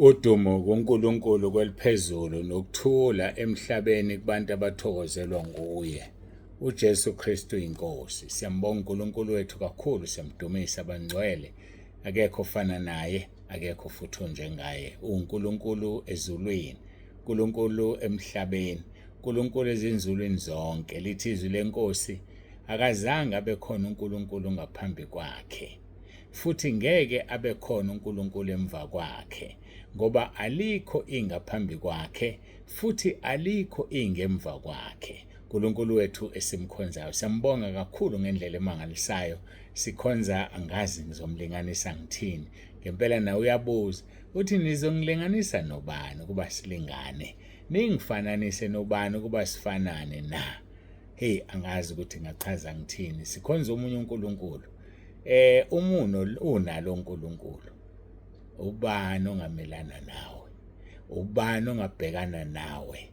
Udumo kuNkulunkulu kweliphezulu nokuthula emhlabeni kubantu abathokozelwa nguye. UJesu Kristu inkosi. Siyambonga uNkulunkulu wethu kakhulu, siyamdumisa bangcwele. Akekho ofana naye, akekho futhi onjengaye. UNkulunkulu ezulwini, uNkulunkulu emhlabeni, uNkulunkulu ezinzulwini zonke. Lithi izwi lenkosi akazange abe khona uNkulunkulu ngaphambi kwakhe. Futhi ngeke abe khona uNkulunkulu emva kwakhe, ngoba alikho ingaphambi kwakhe futhi alikho ingemva kwakhe. uNkulunkulu wethu esimkhonzayo siyambonga kakhulu ngendlela emangalisayo. Sikhonza angazi ngizomlinganisa ngithini ngempela. Nawe uyabuza uthi nizongilinganisa nobani ukuba silingane, ningifananise nobani ukuba sifanane na? Hey, angazi ukuthi ngachaza ngithini. Sikhonza omunye uNkulunkulu. Umuno unalo uNkulunkulu. Ubani ongamelana nawe? Ubani ongabhekana nawe?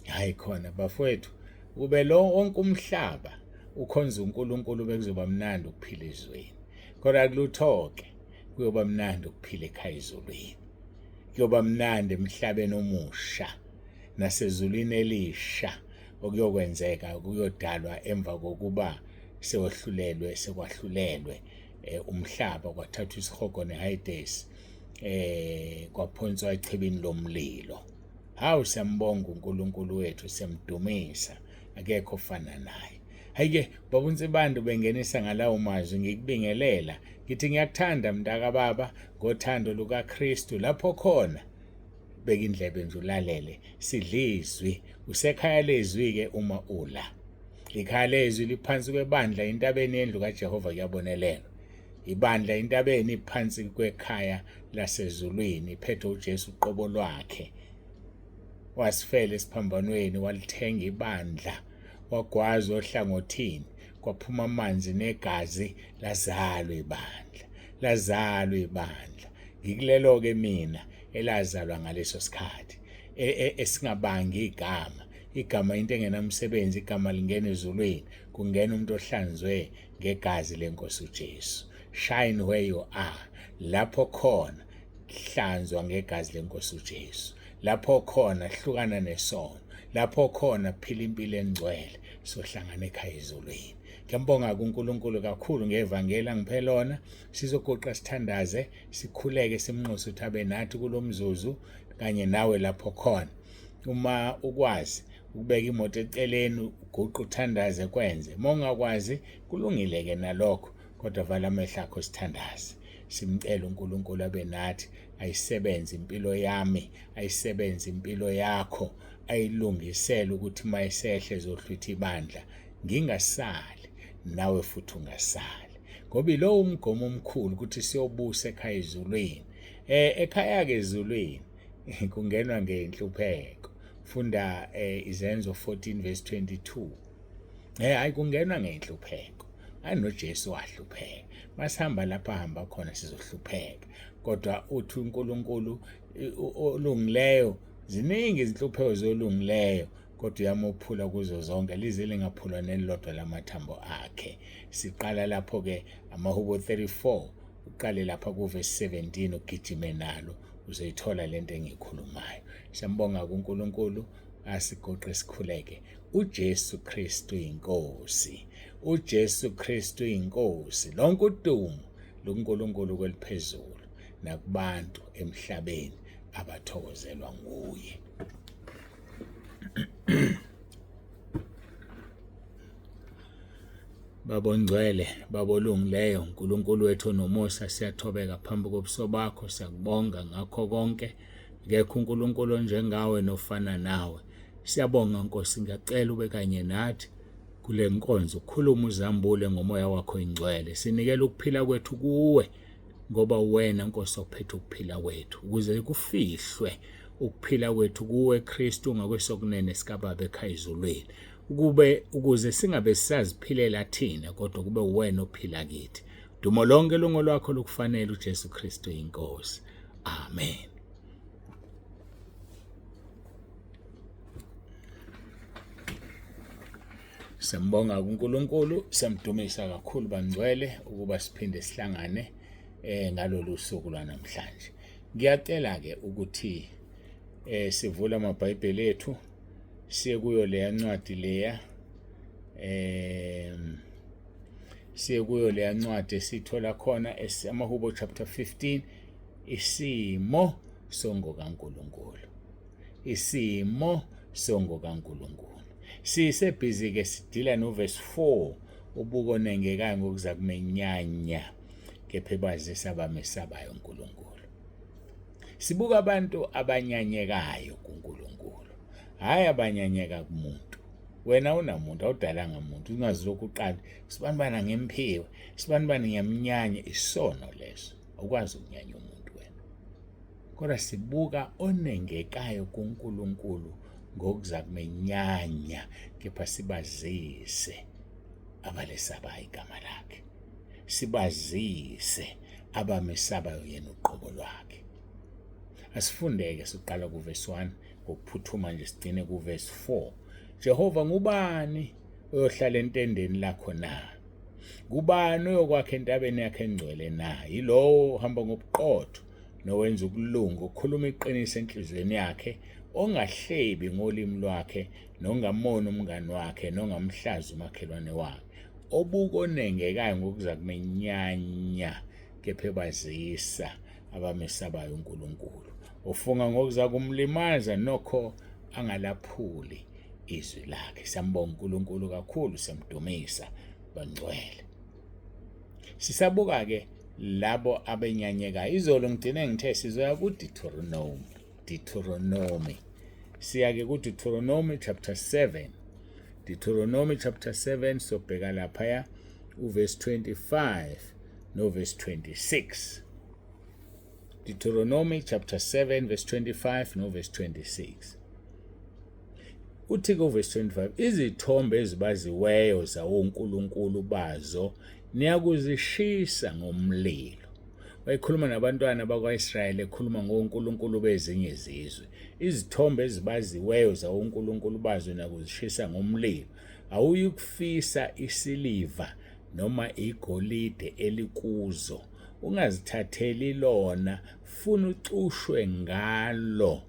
Hayi khona bafowethu, kube lo wonke umhlaba ukhonza uNkulunkulu bekuzoba mnandi ukuphila ezweni. Kodwa kulutho-ke kuyoba mnandi ukuphila ekhaya ezulwini. Kuyoba mnandi emhlabeni omusha nasezulwini elisha okuyokwenzeka kuyodalwa emva kokuba sewehlulelwe sekwahlulelwe umhlaba kwathathwa isihogo neHades kwaphonswa echibini lomlilo. Hawu, siyambonga uNkulunkulu wethu, siyamdumisa, akekho ofana naye. Hayike baba uNsibande bengenisa ngalawo mazwi, ngikubingelela ngithi ngiyakuthanda mntaka baba ngothando lukaKristu. Lapho khona beka indlebe nje ulalele, sidlizwi usekhaya lezwi-ke uma ula. Ikhaya lezwi liphansi kwebandla entabeni yendlu kaJehova kuyabonelelwa. Ibandla entabeni iphansi kwekhaya lasezulwini, iphethwe uJesu uqobo lwakhe. Wasifela esiphambanweni, walithenga ibandla, wagwazwa ohlangothini, kwaphuma amanzi negazi, lazalwa ibandla, lazalwa ibandla. Ngikulelo-ke mina elazalwa ngaleso sikhathi esingabangi igama. Igama into engenamsebenzi, igama lingena ezulwini, kungena umuntu ohlanzwe ngegazi lenkosi uJesu. Shine where you are, lapho khona hlanzwa ngegazi lenkosi uJesu, lapho khona hlukana nesono, lapho khona phila impilo engcwele, sohlangana ekhaya ezulwini. Ngiyambonga kuNkulunkulu kakhulu ngevangeli angiphe lona. Sizoguqa sithandaze, sikhuleke, simnxuse ukuthi abe nathi kulomzuzu kanye nawe lapho khona. Uma ukwazi ukubeka imoto eceleni uguqe uthandaze kwenze, uma ungakwazi kulungile-ke nalokho, kodwa vala amehlo akho sithandaze, simcele uNkulunkulu abe nathi, ayisebenze impilo yami, ayisebenze impilo yakho, ayilungisele ukuthi uma esehle ezohlwitha ibandla ngingasali nawe futhi ungasali, ngoba ilowo umgomo omkhulu ukuthi siyobusa ekhaya ezulwini. Ekhaya-ke ezulwini kungenwa ngenhlupheko. Funda Izenzo 14 verse 22. Hayi kungenwa ngenhlupheko. Hayi noJesu wahlupheka. Masihamba lapha hamba khona sizohlupheka. Kodwa uthi uNkulunkulu olungileyo, ziningi izinhlupheko zolungileyo, kodwa uyamophula kuzo zonke lize lingaphulwa nelilodwa lamathambo akhe. Siqala lapho ke amaHubo 34, uqale lapha kuvesi 17 ugijime nalo, uzoyithola lento engiyikhulumayo. Siyambonga kuNkulunkulu, asigoqe sikhuleke. uJesu Kristu inkosi, uJesu Kristu inkosi. Lonke udumo lukuNkulunkulu kweliphezulu nakubantu emhlabeni abathokozelwa nguye. Baba ongcwele, Baba olungileyo, uNkulunkulu wethu onomusa, siyathobeka phambi kobuso bakho, siyakubonga ngakho konke. Ngekho uNkulunkulu onjengawe nofana nawe. Siyabonga Nkosi, ngiyacela ube kanye nathi kule nkonzo, ukhulume uzambule ngomoya wakho ingcwele. Sinikela ukuphila kwethu kuwe, ngoba wena Nkosi ophethe ukuphila kwethu, ukuze kufihlwe ukuphila kwethu kuwe Kristu ngakwesokunene sikaBaba ekhaya ezulwini, ukube ukuze singabe sisaziphilela thina, kodwa kube wena ophila kithi. Dumo lonke lungolwakho lukufanele uJesu Kristu inkosi. Amen. Siyambonga kuNkulunkulu, siyamdumisa kakhulu bangcwele ukuba siphinde sihlangane ngalolu suku lwanamhlanje. Ngiyacela-ke ukuthi sivule amaBhayibheli ethu siye kuyo leya ncwadi leya, siye kuyo leya ncwadi esithola khona amaHubo chapter 15, isimo songokaNkulunkulu, isimo songokaNkulunkulu. Sisebhizi ke sidila noverse 4, ubuko onengekayo ngokuza kumenyanya kepha ebazisa abamesabayo uNkulunkulu. Sibuka abantu abanyanyekayo kuNkulunkulu, hhayi abanyanyeka kumuntu. Wena unamuntu, awudalanga muntu, ungazilokhu uqale sibanibani angimphiwe, sibanibani ngiyamnyanya. Isono leso, awukwazi ukunyanya umuntu wena. Kodwa sibuka onengekayo kuNkulunkulu ngokuza kumenyanya kepha sibazise abalesabayo igama lakhe, sibazise abamesabayo yena uqobo lwakhe. Asifundeke siqala kuverse 1 ngokuphuthuma nje sigcine kuverse 4. Jehova, ngubani oyohlala entendeni lakho na? Kubani oyokwakha entabeni yakhe engcwele na? Yilowo ohamba ngobuqotho nowenza ukulunga, okhuluma iqiniso enhliziyweni yakhe, ongahlebi ngolimi lwakhe, nongamoni umngani wakhe, nongamhlazi umakhelwane wakhe, obuka onengekayo ngokuza kumenyanya kepha ebazisa abamesabayo uNkulunkulu, ofunga ngokuza kumlimaza nokho angalaphuli izwi lakhe. Siyambonga uNkulunkulu kakhulu, siyamdumisa bangcwele. Sisabuka-ke labo abenyanyekayo. Izolo ngigcine ngithe sizoya kuDeuteronomy. Deuteronomy. Siya-ke kuDeuteronomy chapter 7. Deuteronomy chapter 7 sobheka laphaya uverse 25 noverse 26. Deuteronomy chapter 7 verse 25 noverse 26. Uthi kuverse 25, izithombe ezibaziweyo zawonkulunkulu bazo niyakuzishisa ngomlilo. Wayekhuluma nabantwana bakwa-Israyeli, ekhuluma ngonkulunkulu bezinye izizwe. Izithombe ezibaziweyo zawonkulunkulu bazo niyakuzishisa ngomlilo. Awuyikufisa isiliva noma igolide elikuzo, ungazithatheli lona, funa ucushwe ngalo,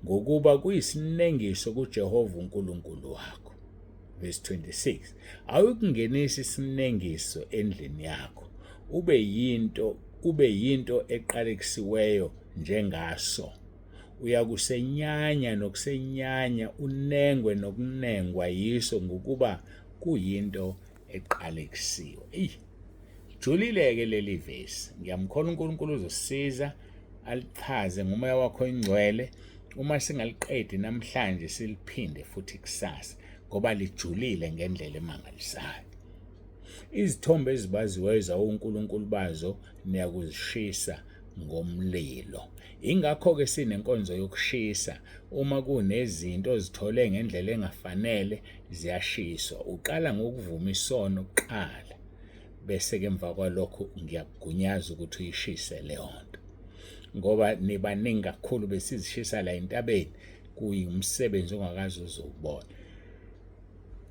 ngokuba kuyisinengiso kuJehova uNkulunkulu wakho. Verse 26, awukungenisa isinengiso endlini yakho, ube yinto eqalekisiweyo njengaso. Uyakusenyanya nokusenyanya, unengwe nokunengwa yiso, ngokuba kuyinto eqalekisiwe. Eyi, julile-ke leli vesi. Ngiyamkholwa uNkulunkulu uzosiza alichaze ngomoya wakho oyingcwele. Uma singaliqedi namhlanje siliphinde futhi kusasa, ngoba lijulile ngendlela emangalisayo. Izithombe ezibaziweyo zawonkulunkulu bazo niyakuzishisa ngomlilo. Ingakho-ke sinenkonzo yokushisa. Uma kunezinto ozithole ngendlela engafanele ziyashiswa. Uqala ngokuvuma isono kuqala, bese-ke emva kwalokho ngiyakugunyaza ukuthi uyishise leyo nto. Ngoba nibaningi kakhulu besizishisa la entabeni, kuyumsebenzi ongakaze uzowubona.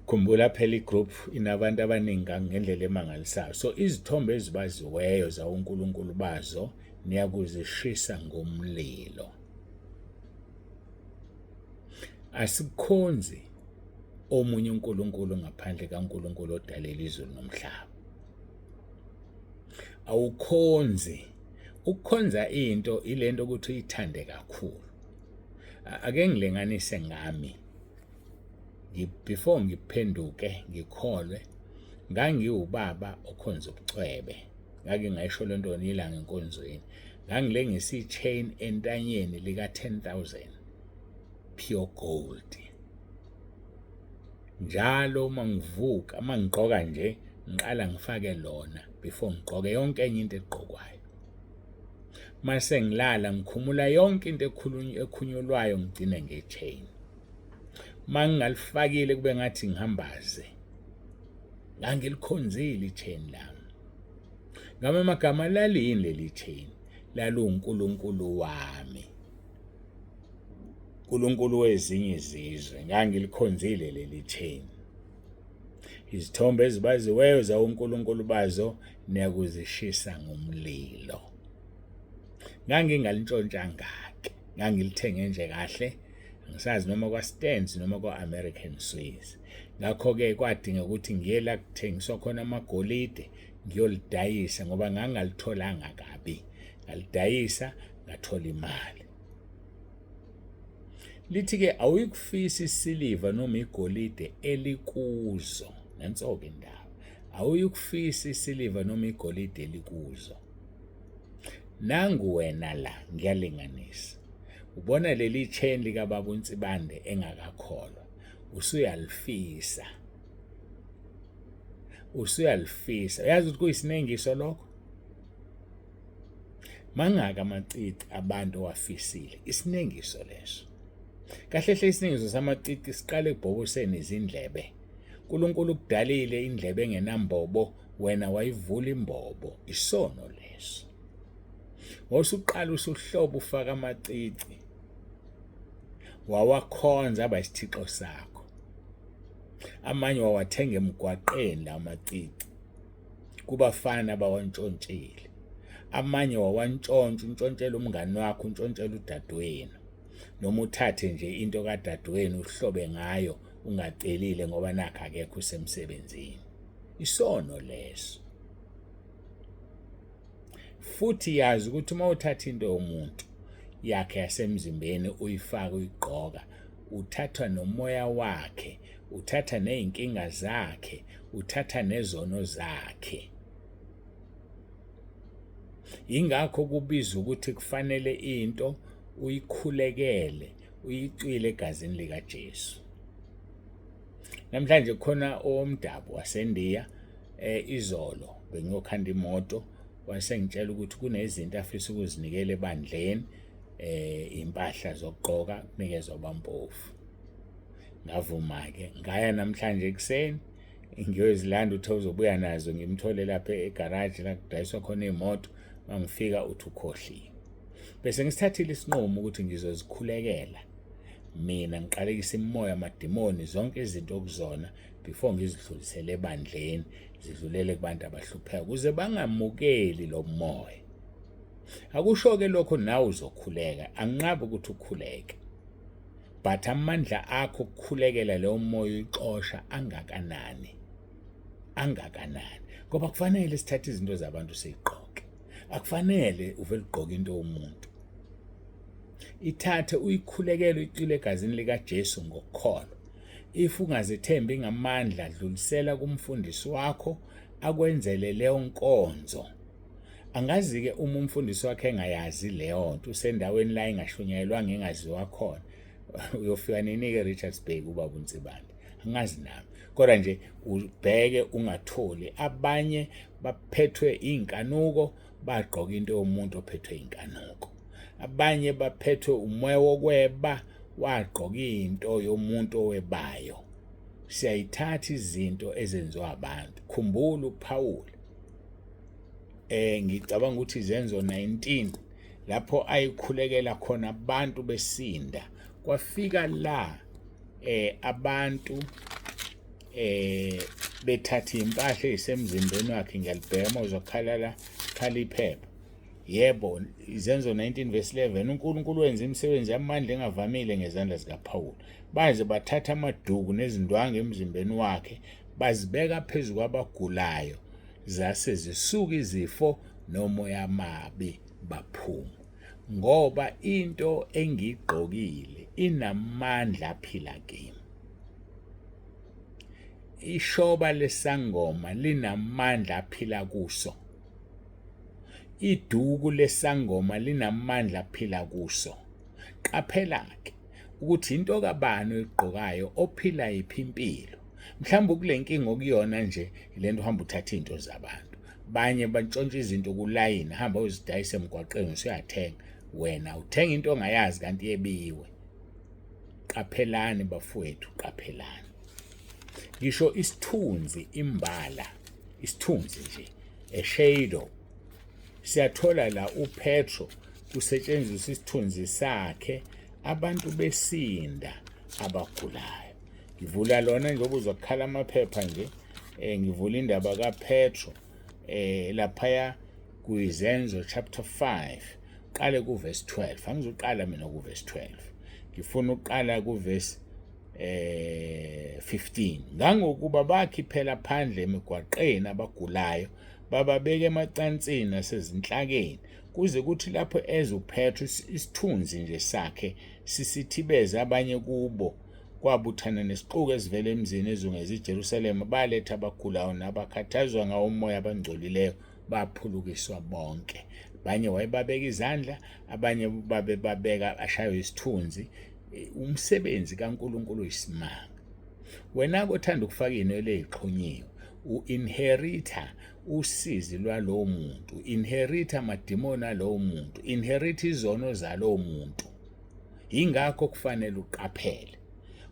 Khumbula phela igroup inabantu abaningi ngendlela emangalisayo. So izithombe ezibaziweyo zawonkulunkulu bazo niyakuzishisa ngomlilo. Asikukhonzi omunye uNkulunkulu ngaphandle kaNkulunkulu odalela izulu nomhlaba. Awukhonzi. Ukukhonza into ilento ukuthi uyithande kakhulu. Ake ngilinganise ngami. Before ngiphenduke ngikholwe, ngangiwubaba okhonza ubucwebe. Ngake ngayisho le nto nilanga enkonzweni. Ngangilengisa i-chain entanyeni lika 10,000 pure gold. Njalo uma ngivuka, uma ngigqoka nje, ngiqala ngifake lona before ngigqoke yonke enye into egqokwayo. Mase ngilala ngikhumula yonke into ekhunyulwayo ngigcine nge-chain. Uma ngingalifakile kube ngathi ngihambaze. Ngangilikhonzile i-chain lami. Ngama amagama laliyini leli chain? LaluwuNkulunkulu wami. uNkulunkulu wezinye izizwe. Ngangilikhonzile leli chain. Izithombe ezibaziweyo zawonkulunkulu bazo niyakuzishisa ngomlilo. Ngangingalintshontshanga-ke, ngangilithenge nje kahle, angisazi noma kwa-Stands noma kwa-American Swiss. Ngakho-ke kwadingeka ukuthi ngiye la kuthengiswa khona amagolide ngiyolidayisa ngoba ngangalitholanga kabi. Ngalidayisa ngathola imali. Lithi-ke awuyikufisa isiliva noma igolide elikuzo. Nanso-ke indaba. Awuyikufisa isiliva noma igolide elikuzo. Nangu wena la, ngiyalinganisa. Ubona leli chain likababa uNsibande engakakholwa. Usuyalifisa. Usuyalifisa. Uyazi ukuthi kuyisinengiso lokho? Mangaka amacici abantu owafisile. Isinengiso leso. Kahle hle isinengiso samacici siqale ekubhoboseni izindlebe. uNkulunkulu ukudalile indlebe engenambobo, wena wayivula imbobo. Isono leso. Wawusuqala usuhloba ufaka amacici. Wawakhonza aba isithixo sakho. Amanye wawathenga emgwaqeni la macici. Kubafana abawantshontshile. Amanye wawantshontsha, untshontshela umngani wakho, untshontshela udadewenu. Noma uthathe nje into kadadewenu uhlobe ngayo ungacelile ngoba nakho akekho usemsebenzini. Isono leso. Futhi yazi ukuthi uma uthatha into yomuntu yakhe yasemzimbeni uyifaka uyigqoka, uthatha nomoya wakhe, uthatha nezinkinga zakhe, uthatha nezono zakhe. Yingakho kubizwa ukuthi kufanele into uyikhulekele, uyicwile egazini likaJesu. Namhlanje khona owomdabu waseNdiya izolo bengiyokhanda imoto wasengitshela ukuthi kunezinto afisa ukuzinikela ebandleni impahla zokugqoka kunikezwa abampofu. Ngavuma-ke ngaya namhlanje ekuseni ngiyozilanda, uthe uzobuya nazo ngimthole lapha egaraji la kudayiswa khona iy'moto. Mangifika uthi ukhohliwe. Bese ngisithathile isinqumo ukuthi ngizozikhulekela mina, ngiqalekise imimoya, amadimoni, zonke izinto okuzona before ngizidlulisele ebandleni, zidlulele kubantu abahlupheka ukuze bangamukeli lo moya. Akusho-ke lokho nawe uzokhuleka, anginqabi ukuthi ukhuleke, but amandla akho okukhulekela leyo moya uyixosha angakanani, angakanani, ngoba kufanele sithathe izinto zabantu siyigqoke. Akufanele uvele ugqoke into yomuntu, ithathe uyikhulekele, uyicwile egazini likaJesu ngokukholwa. If ungazethembi ngamandla, dlulisela kumfundisi wakho akwenzele leyo nkonzo. Angazi-ke uma umfundisi wakhe engayazi leyo nto, usendaweni la engashunyayelwanga engaziwa khona, uyofika nini-ke Richards Bay kubaba uNsibande? Angazi nami, kodwa nje ubheke ungatholi. Abanye baphethwe iy'nkanuko, bagqoka into yomuntu ophethwe inkanuko. Abanye baphethwe umoya wokweba, wagqoka into yomuntu owebayo. Siyayithatha izinto ezenziwa abantu. Khumbula uPaul, ngicabanga ukuthi iZenzo 19 lapho ayikhulekela khona abantu besinda, kwafika la abantu bethatha impahla ezisemzimbeni wakhe. Ngiyalibheka uma uzokhala la, khala iphepha. Yebo, Izenzo 19 verse 11, uNkulunkulu wenza imisebenzi yamandla engavamile ngezandla zikaPawulu. Baze bathatha amaduku nezindwangu emzimbeni wakhe, bazibeka phezu kwabagulayo, zase zisuka izifo nomoya amabi baphuma. Ngoba into engiyigqokile inamandla aphila kimi. Ishoba lesangoma linamandla aphila kuso. Iduku lesangoma linamandla aphila kuso. Qaphela-ke ukuthi into kabani oyigqokayo, ophila yiphi impilo. Mhlawumbe kule nkinga okuyona nje lento uhamba uthatha izinto zabantu. Banye bantshontsha izinto kulayini, hamba uyozidayisa emgwaqeni usuyathenga. Wena uthenga into ongayazi kanti yebiwe. Qaphelani bafowethu, qaphelani. Ngisho isithunzi imbala, isithunzi nje, a shadow. Siyathola la uPetro kusetshenziswa isithunzi sakhe, abantu besinda abagulayo. Ngivula lona njengoba uzokhala amaphepha nje, ngivula indaba kaPetro laphaya kwiZenzo chapter 5. Uqale kuverse 12. Angizoqala mina kuverse 12. Ngifuna ukuqala kuverse 15. Ngangokuba bakhiphela phandle emigwaqeni abagulayo, bababeka emacansini nasezinhlakeni, kuze kuthi lapho eza uPetru, isithunzi nje sakhe sisithibeze abanye kubo. Kwabuthana nesixuku esivela emzini ezungeze iJerusalema, baletha abagulayo nabakhathazwa ngawo umoya abangcolileyo, baphulukiswa bonke. Abanye wayebabeka izandla, abanye babebabeka ashaywe isithunzi. Umsebenzi kaNkulunkulu uyisimanga. Wena othanda ukufaka iy'nwele ey'xhunyiwe, u-inherita usizi lwalowo muntu, inherita amadimoni alowo muntu, inherita izono zalowo muntu. Yingakho kufanele uqaphele.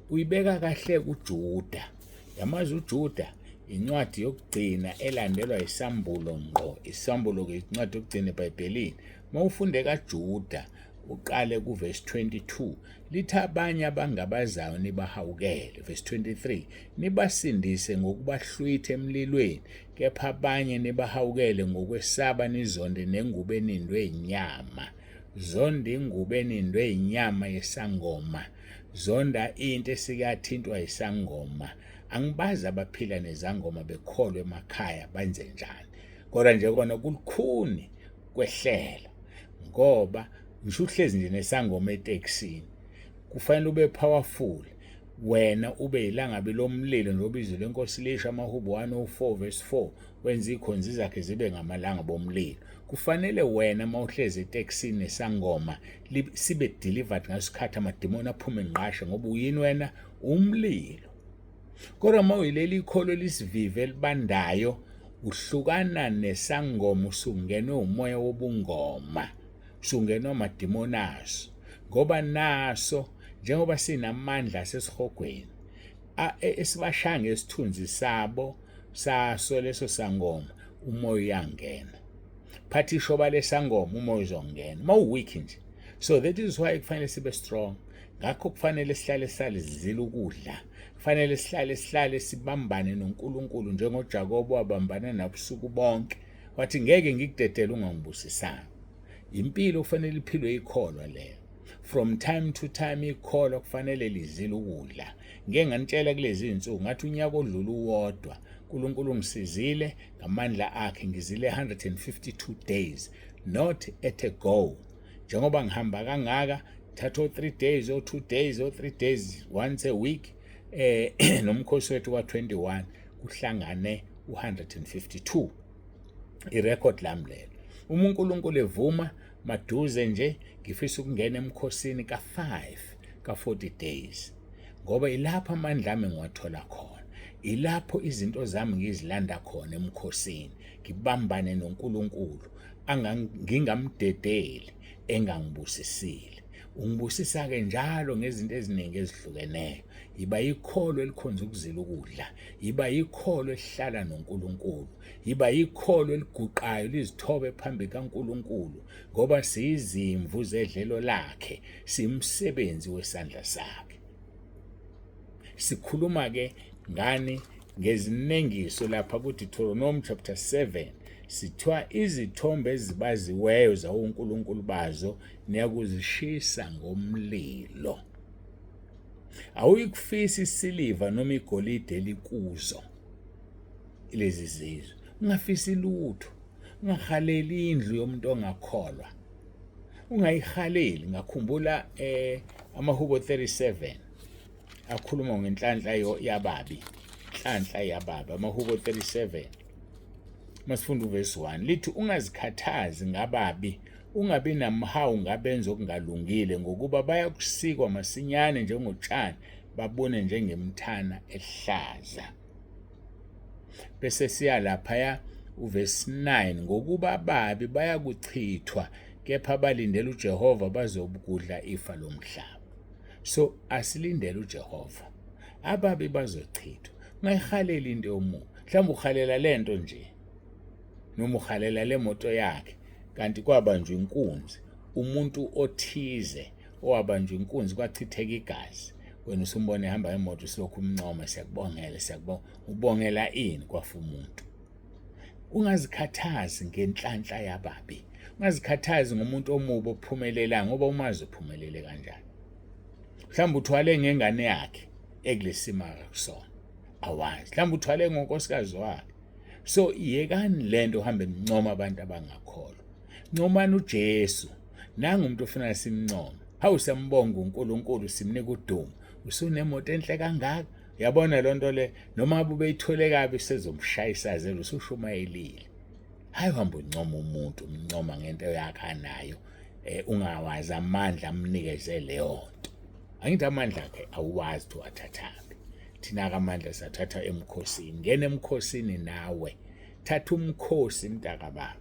Uyibeka kahle kuJuda. Yamazi uJuda, incwadi yokugcina elandelwa isambulo ngqo. Isambulo-ke incwadi yokugcina eBhayibhelini. Uma ufunde kaJuda, uqale kuvesi 22, lithi abanye abangabazayo nibahawukele. Verse 23, nibasindise ngokubahlwitha emlilweni, kepha abanye nibahawukele ngokwesaba, nizonde nengubo enindwe inyama. Zonda ingubo enindwe inyama yesangoma. Zonda into esikathintwa isangoma. Angibazi abaphila nezangoma bekholwe emakhaya benze njani, kodwa nje kona kulukhuni kwehlela, ngoba ngisho uhlezi nje nesangoma etekisini, kufanele ube powerful wena, ube ilangabi lomlilo, njengoba izwi lenkosi lisho, Amahubo 104 verse 4, wenza ikhonzi zakhe zibe ngamalanga bomlilo. Kufanele wena uma uhlezi etekisini nesangoma sibe delivered ngasikhathi, amadimoni aphume ngqashe, ngoba uyini wena? Umlilo. Kodwa uma uyileli ikholo elisivive elibandayo, uhlukana nesangoma, usungenwe umoya wobungoma, usungenwe amadimoni aso, ngoba naso njengoba sinamandla asesihogweni esibashaya ngesithunzi sabo saso leso sangoma, umoya uyangena. Phatha ishoba lesangoma, umoya uzongena uma uweak nje. So that is why kufanele sibe strong. Ngakho kufanele sihlale sizile ukudla, kufanele sihlale sibambane noNkulunkulu njengoJakobo wabambana nabusuku bonke, wathi ngeke ngikudedele ungangibusisanga. Impilo kufanele iphilwe ikholwa leyo. From time to time ikholwa kufanele lizile ukudla. Ngeke nganitshela kulezi insuku, ngathi unyaka odlula uwodwa uNkulunkulu ungisizile ngamandla akhe, ngizile 152 days, not at a go. Njengoba ngihamba kangaka, thatha o 3 days, o 2 days, o 3 days, once a week, nomkhosi wethu wa 21 kuhlangane u152, irecord lami lelo. Uma uNkulunkulu evuma, maduze nje ngifisa ukungena emkhosini ka5 ka40 days, ngoba ilapho amandla ami ngiwathola khona, ilapho izinto zami ngizilanda khona emkhosini, ngibambane noNkulunkulu, ngingamdedeli engangibusisile. Ungibusisa-ke njalo ngezinto eziningi ezihlukeneyo. Yiba ikholo elikhonza ukuzila ukudla, yiba ikholo elihlala noNkulunkulu, yiba ikholo eliguqayo lizithobe phambi kaNkulunkulu, ngoba siyizimvu zedlelo lakhe, simsebenzi wesandla sakhe. Sikhuluma-ke ngani? Ngezinengiso lapha kuDeuteronomy chapter 7, sithiwa izithombe ezibaziweyo zawonkulunkulu bazo niyakuzishisa ngomlilo. Awuyikufisa isiliva noma igolide elikuzo lezi zizwe. Ungafisi lutho, ungahaleli indlu yomuntu ongakholwa, ungayihaleli. Ngakhumbula Amahubo 37 akhuluma ngenhlanhla yababi, nhlanhla yababi. Amahubo 37, masifunda uvesi 1, lithi ungazikhathazi ngababi, ungabi namhawu ngabenza okungalungile, ngokuba bayakusikwa masinyane njengotshani, babone njengemthana ehlaza. Bese siya laphaya uvesi 9, ngokuba ababi bayakuchithwa, kepha abalindela uJehova bazokudla ifa lomhlaba. So asilindele uJehova, ababi bazochithwa. Ungayihaleli into yomubi, mhlawumbe uhalela lento nje, noma uhalela le moto yakhe, kanti kwabanjwa inkunzi umuntu othize owabanjwa inkunzi, kwachitheka igazi. Wena usumbona ehamba ngemoto, usilokhu umncoma, siyakubongela, siyakubonga. Ubongela ini? Kwafa umuntu. Ungazikhathazi ngenhlanhla yababi. Ungazikhathazi ngomuntu omubi ophumelelayo ngoba umazi uphumelele kanjani. Mhlawumbe uthwale ngengane yakhe ekulesimo akusona. Awazi. Mhlawumbe uthwale ngonkosikazi wakhe. So yekani lento uhambe nincoma abantu abangakholwa. Ncomani uJesu. Nangu umuntu ofuna simncome. Hawu siyambonga uNkulunkulu simnika udumo. Usunemoto enhle kangaka. Yabona lonto le noma ngabe ubeyithole kabi sezomshayisa zelo usushumayelile. Hayi uhamba uncoma umuntu umncoma ngento yakhe anayo eh ungawazi amandla amnikeze leyo nto. Angithi amandla akhe awuwazi ukuthi uwathathaphi. Thina ke amandla sathatha emkhosini. Ngena emkhosini nawe. Thatha umkhosi mntakababa.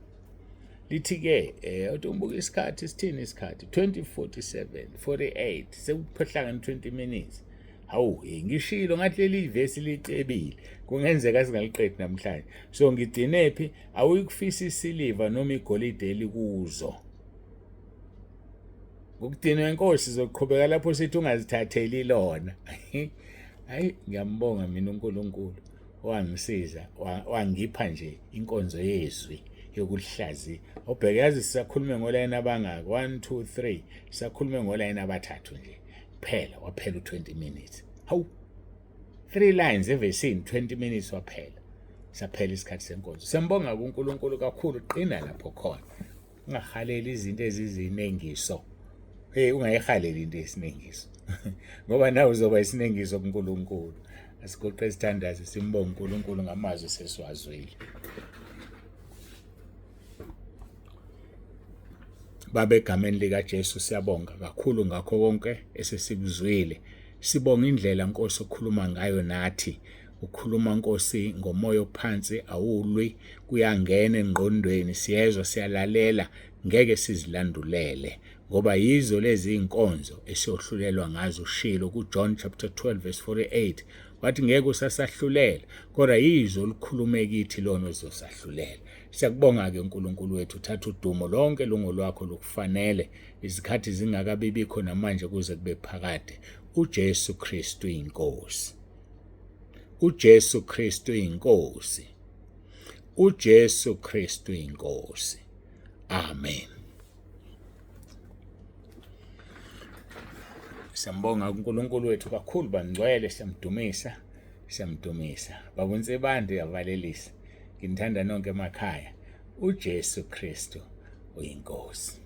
Lithi ke eh uthi umbuka isikhathi sithini isikhathi 2047 48 sekuphohlangana 20 minutes. Hawu eh, ngishilo ngathi leli vesi licebile kungenzeka singaliqedi namhlanje. So ngigcine phi awuyikufisa isiliva noma igolide elikuzo. Ngokudinwa inkosi zoqhubeka lapho sithi ungazithatheli lona. Hayi ngiyambonga mina uNkulunkulu wangisiza wangipha nje inkonzo yezwi yokulihlaziya. Obheke yazi sisakhulume ngolayini abangaki 1 2 3 sisakhulume ngolayini abathathu nje kuphela waphela u20 minutes. Hawu 3 lines evesini 20 minutes waphela. Saphela isikhathi senkonzo. Siyambonga kuNkulunkulu kakhulu qina lapho khona. Ungahaleli izinto ezizinengiso. Hey ungayihaleli into esinengiso. Ngoba nawe uzoba isinengiso kuNkulunkulu. Asiguqe sithandaze simbonge uNkulunkulu ngamazwi sesiwazwile. Baba egameni likaJesu siyabonga kakhulu ngakho konke esesikuzwile. Sibonga indlela Nkosi okhuluma ngayo nathi. Ukhuluma Nkosi ngomoya ophansi awulwi kuyangena engqondweni siyezwa siyalalela ngeke sizilandulele ngoba yizo lezi inkonzo esiyohlulelwa ngazo ushilo kuJohn chapter 12 verse 48 wathi ngeke usasahlulela kodwa yizo olukhulume kithi lona ozosahlulela. Siyakubonga-ke uNkulunkulu wethu thatha udumo lonke lungolwakho lukufanele izikhathi zingakabibikho namanje kuze kube phakade. uJesu Kristu inkosi. uJesu Kristu inkosi. uJesu Kristu inkosi. Amen. Siyambonga uNkulunkulu wethu kakhulu bangcwele siyamdumisa siyamdumisa. Baba uNsibande uyavalelisa. Nginithanda nonke emakhaya. uJesu Kristu uyinkosi.